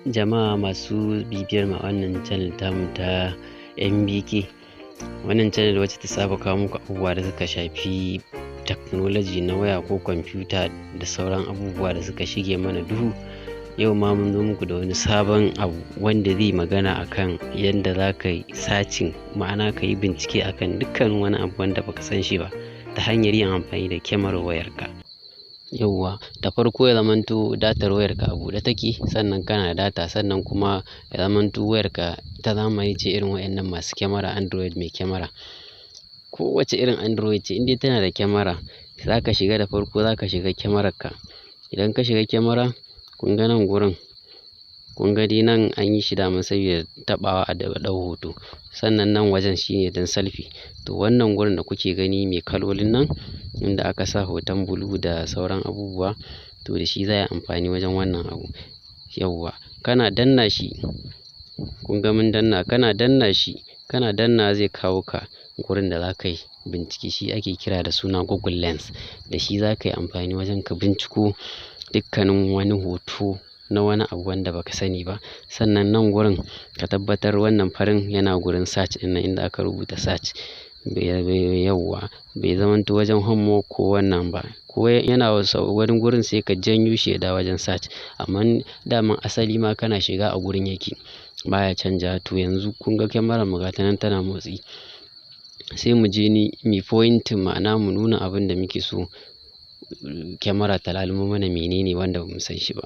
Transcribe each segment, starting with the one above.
Jama'a masu bibiyar mu a wannan channel tamu ta MBK. Wannan channel wacce ta saba kawo muku abubuwa da suka shafi technology na waya ko kwamfuta da sauran abubuwa da suka shige mana duhu. Yau ma mun zo muku da wani sabon abu wanda zai magana akan yadda za ka yi searching, ma'ana ka yi bincike akan dukkan wani abu wanda baka san shi ba ta hanyar yin amfani da kyamarar wayarka. Yauwa, da farko ya zamanto datar wayarka a buɗe take, sannan kana da data, sannan kuma ya zamanto wayarka ta zamani ce irin waɗannan masu kyamara, Android mai kyamara. Kowace irin Android ce, in dai tana da kyamara, za ka shiga da farko za ka shiga kyamararka. Idan ka shiga kyamara, kun ga nan gurin, kun ga dai nan an yi shi daman saboda taɓawa a ɗau hoto. Sannan nan wajen shine don selfie. To wannan gurin da kuke gani mai kalolin nan, inda aka sa hoton blue da sauran abubuwa, to da shi za a yi amfani wajen wannan abu. Yauwa, kana danna shi, kun ga mun danna, kana danna shi, kana danna zai kawo ka gurin da za ka yi bincike. Shi ake kira da suna Google Lens. Da shi za ka yi amfani wajen ka binciko dukkanin wani hoto na wani abu wanda baka sani ba. Sannan nan gurin ka tabbatar wannan farin yana gurin search ɗin nan inda aka rubuta search. Yauwa, bai zamanto wajen home ko wannan ba. Ko yana wani gurin sai ka janyo shi ya dawo wajen search. Amma daman asali ma kana shiga a gurin yake, baya canjawa. To yanzu kun ga kyamarar mu gata nan tana motsi. Sai mu je ni mu pointing, ma'ana mu nuna abin da muke so kyamara ta lalumo mana menene wanda bamu san shi ba.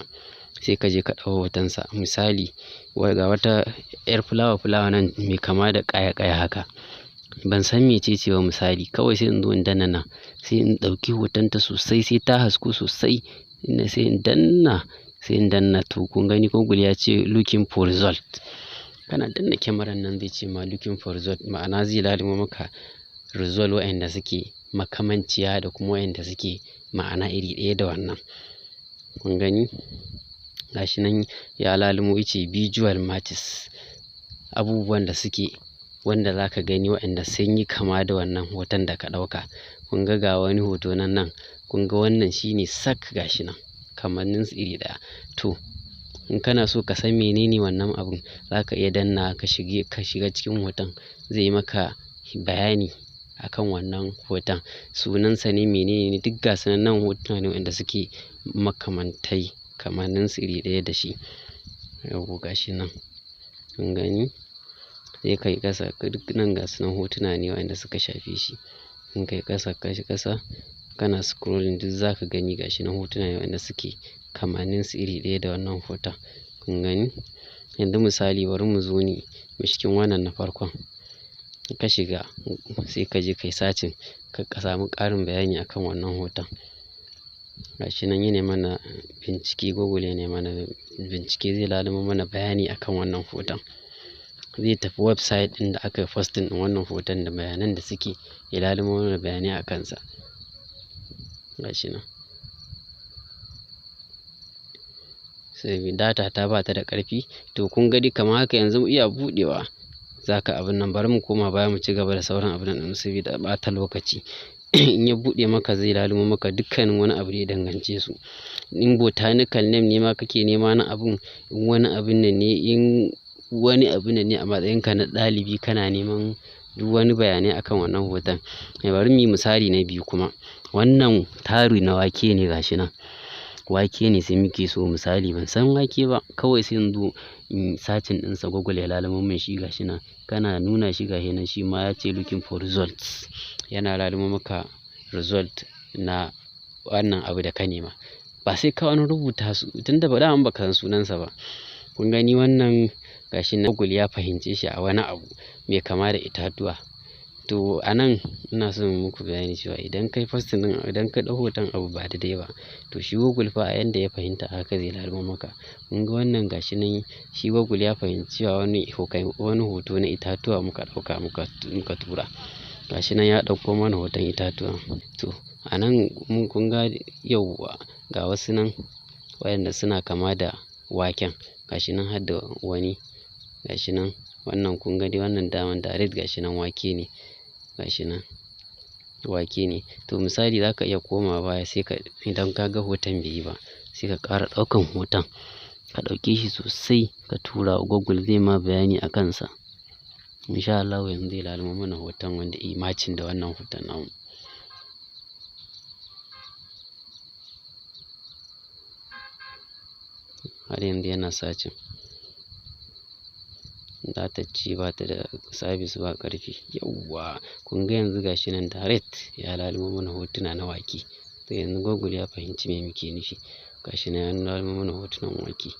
Sai ka je ka ɗau hotonsa. Misali, ga wata 'yar fulawa fulawa nan mai kama da ƙaya ƙaya haka. Ban san mece ce ba misali. Kawai sai in zo in danna nan, sai in ɗauki hotonta sosai, sai ta hasku sosai. Sai in danna, sai in danna. To kun gani Google ya ce "Looking for result". Kana danna kyamarar nan zai ce ma "Looking for result", ma'ana zai lalumo maka result waɗanda suke makamanciya da kuma waɗanda suke ma'ana iri ɗaya da wannan. Kun gani? Gashi nan ya lalumo, yace "Visual matches". Abubuwan da suke wanda za ka gani waɗanda sun yi kama da wannan hoton da ka ɗauka. Kun ga ga wani hoto nan nan. Kun ga wannan shine sak, gashi nan. Kamanninsu iri ɗaya. To in kana so ka san menene wannan abun, za ka iya danna ka shiga cikin hoton, zai yi maka bayani akan wannan hoton. Sunansa ne, menene ne, duk gasu nan. Nan hotuna ne waɗanda suke makamantai, kamanninsu iri ɗaya da shi. Yauwa, gashi nan. Kun gani? Sai ka yi ƙasa, duk nan gasu nan hotuna ne waɗanda suka shafe shi. In kai ƙasa, ka yi ƙasa, kana scrolling, duk za ka gani gashi nan hotuna ne waɗanda suke kamanninsu iri ɗaya da wannan hoton. Kun gani? Yanzu misali bari mu zo ni mu cikin wannan na farkon. In ka shiga, sai ka je ka yi searching ka samu ƙarin bayani akan wannan hoton. Gashi nan yana mana bincike, Google yana mana bincike, zai lalumo mana bayani akan wannan hoton. Zai tafi website ɗin da aka yi posting ɗin wannan hoton da bayanan da suke, ya lalumo mana bayanai a kansa. Gashi nan. Sai data ta ba ta da ƙarfi. To kun ga dai kamar haka yanzu iya buɗewa. Za ka abun nan, bari mu koma baya mu ci gaba da sauran abun nan ɗin saboda ɓata lokaci. In ya buɗe maka, zai lalumo maka dukkanin wani abu da ya dangance su. In botanical name ne ma kake nema na abun, in wani abun nan ne, in wani abu ne a matsayinka na ɗalibi kana neman duk wani bayanai akan wannan hoton. Bari muyi misali na biyu kuma. Wannan tari na wake ne, gashi nan. Wake ne sai muke so, misali ban san wake ba. Kawai sai in zo in searching ɗinsa, Google ya lalumo min shi, gashi nan. Kana nuna shi, gashi nan shi ma ya ce "Looking for results". Yana lalumo maka result na wannan abu da ka nema. Ba sai ka wani rubuta su, tunda ba daman ba ka san sunansa ba. Kun gani wannan gashi nan Google ya fahimce shi a wani abu mai kama da itatuwa. To a nan ina son in muku bayani cewa idan kai posting ɗin, idan ka ɗau hoton abu ba daidai ba, to shi Google fa a yanda ya fahimta haka zai lalumo maka. Kun ga wannan gashi nan, shi Google ya fahimci cewa wani hoto na itatuwa muka ɗauka muka tura. Gashi nan ya ɗauko mana hoton itatuwan. To a nan mun kun ga, yauwa, ga wasu nan waɗanda suna kama da waken. Gashi nan har da wani, gashi nan wannan, kun ga dai wannan daman direct gashi nan wake ne. Gashi nan wake ne. To misali za ka iya komawa baya, sai ka idan ka ga hoton bai yi ba, sai ka ƙara ɗaukan hoton. Ka ɗauke shi sosai ka tura wa Google, zai ma bayani a kansa. Insha Allahu yanzu zai lalumo mana hoton wanda yayi matching da wannan hoton namu. Har yanzu yana searching. Datar ce ba ta da service, ba ƙarfi. Yawwa, kun ga yanzu gashi nan direct ya lalumo mana hotuna na wake. To yanzu Google ya fahimci me muke nufi. Gashi nan ya lalumo mana hotunan wake.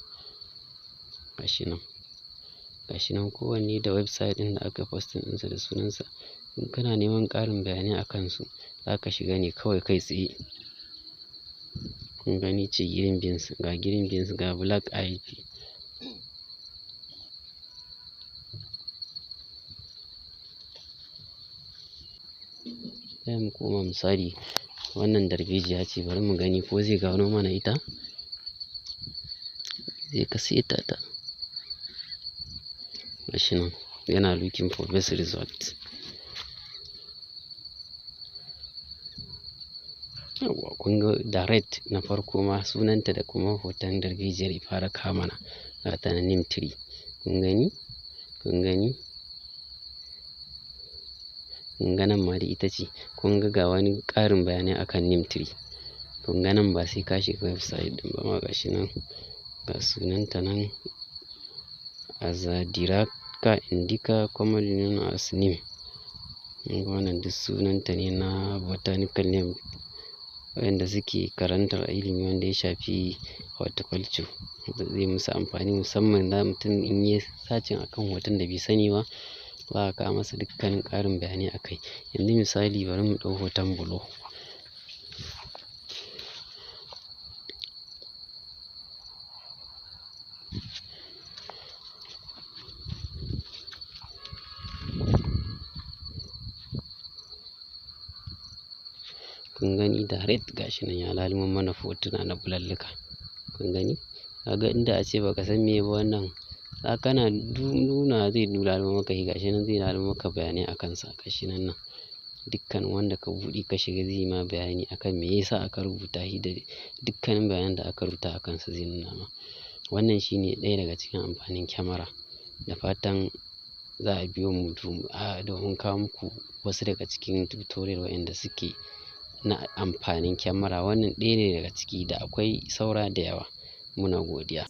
Gashi nan. Gashi nan kowanne da website ɗin da aka posting ɗinsa da sunansa. In kana neman ƙarin bayanai a kansu, za ka shiga ne kawai kai tsaye. Kun gani ce green beans, ga green beans, ga black eye pea. Sai mu koma, misali wannan darbejiya ce, bari mu gani ko zai gano mana ita. Zai ka seta ta. Gashi nan yana looking for best result. Yawwa, kun ga direct na farko ma sunanta da kuma hoton darbejiyar ya fara kawo mana. Ga ta nan, neem tree. Kun gani? Kun gani? Kun ga nan ma dai ita ce. Kun ga ga wani ƙarin bayanai akan neem tree. Kun ga nan ba sai ka shiga website ɗin ba ma, gashi nan. Ga sunanta nan, Azadirachta indica, commonly known as neem. Kun ga wannan duk sunanta ne na botanical name. Waƴanda suke karantar ilimi wanda ya shafi horticulture, zai musu amfani, musamman za mutum in yayi searching akan hoton da bai sani ba, za a kawo masa dukkanin ƙarin bayanai a kai. Yanzu misali bari mu ɗau hoton bulo. Kun gani direct gashi nan ya lalumo mana hotuna na bulalluka. Kun gani? Kaga inda ace baka san meye ba wannan, za kana nuna zai lalumo maka shi, gashi nan zai lalumo maka bayanai a kansa, gashi nan nan. Dukkan wanda ka buɗe ka shiga zai ma bayani akan me yasa aka rubuta shi, da dukkanin bayanan da aka rubuta a kansa zai nuna ma. Wannan shine ɗaya daga cikin amfanin kyamara. Da fatan za a biyo mu domin kawo muku wasu daga cikin tutorial waƴanda suke na amfanin kyamara. Wannan ɗaya ne daga ciki, da akwai saura da yawa. Muna godiya.